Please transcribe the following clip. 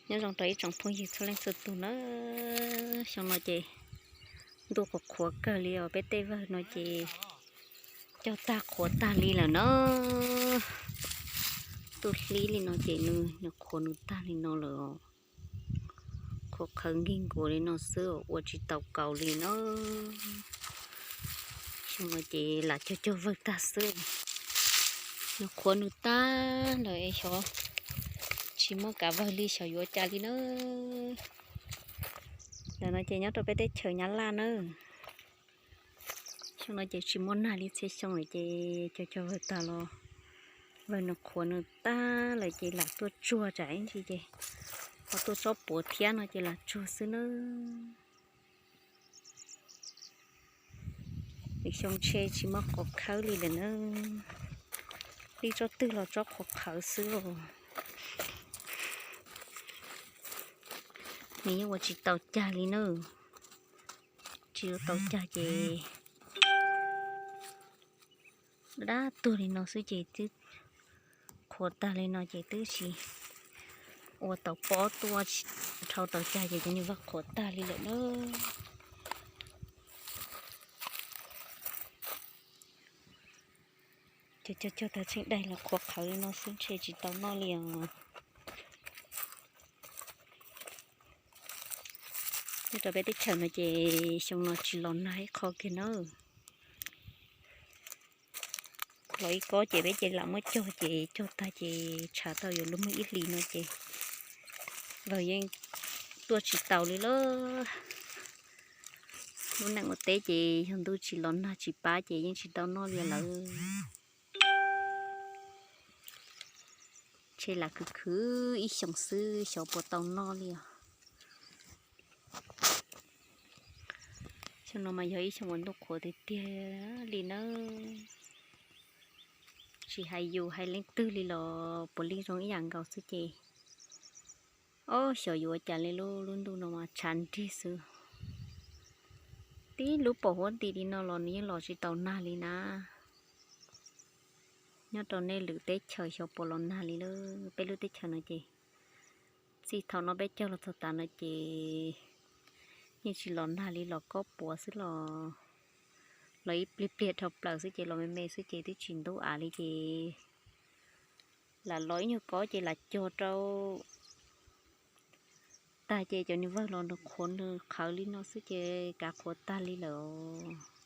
Nyob zoo rau ib tsoom phooj ywg txhua leej txhua tus na. Xyoo no ces ntuj qhuav qhuav kawg li os, peb tej vawg no ces cog tag qhuav tag li lawm na. Ntuj hlib li no ces nws qhuav nws tag li no lawm os. Qhuav qhawv nkig nkuav li no xwb, ua tsis tau kaus li na. Xyoo no ces lam cog cog vawg tag xwb. Nws qhuav nws tag lawm es xyov tsis muaj kav vawg li, xyov yuav cas li na. Ntawm no ces nyob rau peb teb chaws Nyab Laj na. Xyoo no ces tsis muaj nag li txhia xyoo lawm ces cog cog vawg tag los vawg nws qhuav nws tag lawm ces lam tuaj tsuag tsam ib ntsis ces ho tuaj tsob puav thiab no ces lam tsuag xwb na. Nws xyoo ntshe tsis muaj qhuav khawb li lawm na. Li tsob twg los tsob qhuav qhawv xwb os. Nws yeej ua tsis tau cag li na. Tsis ua tau cag ces dab tuag li no xwb ces twb qhuav tag li no ces twb tsis ua tau pob tuaj, dhau tau cag ces cov niag vawg qhuav tag li lawm na. Cog cog cog tag tsheej daig los qhuav qhawv li no xwb ntshe tsis tau noj li os. Nyob rau peb teb chaws no ces xyoo no tsis los nag ib qho kiag na. Los ib kob ces peb ces lam muab cog ces cog tag ces tshav tau yuav luag muaj ib hlis no ces vawg yeej tuaj tsis taus li lawm. Lub neej ua teb ces yog ntuj tsis los nag tsis pab ces yeej tsis tau noj li lawm. Ntshe lam khwv khwv ib xyoos xwb xyov puas tau noj li os. Xyoo no mas yog ib xyoo uas ntuj qhuav tiag tiag li nawb. Tsis hais yus hais leej twg li los puav leej zoo ib yam nkaus xwb ces, ob, xyov yuav ua cas li, lub lub ntuj no mas tshav nrig xwb. Tib lub pom huab nti li no los nws yeej los tsis tau nag li na. Nyob rau nej lwm teb chaws xyov puas los nag li lawm, peb lub teb chaws no ces txij thaum no peb cog los txog tav no ces yeej tsis los nag li, los kob puav xwb los, los ib pliag pliag dhau plaws xwb ces los me me xwb ces twb tsis ntub av li ces lam los ib nyuag kob ces lam cog rau tag ces cov niag vawg los nws qhuav nws qhawv li no xwb ces kav qhuav tag li lawm os.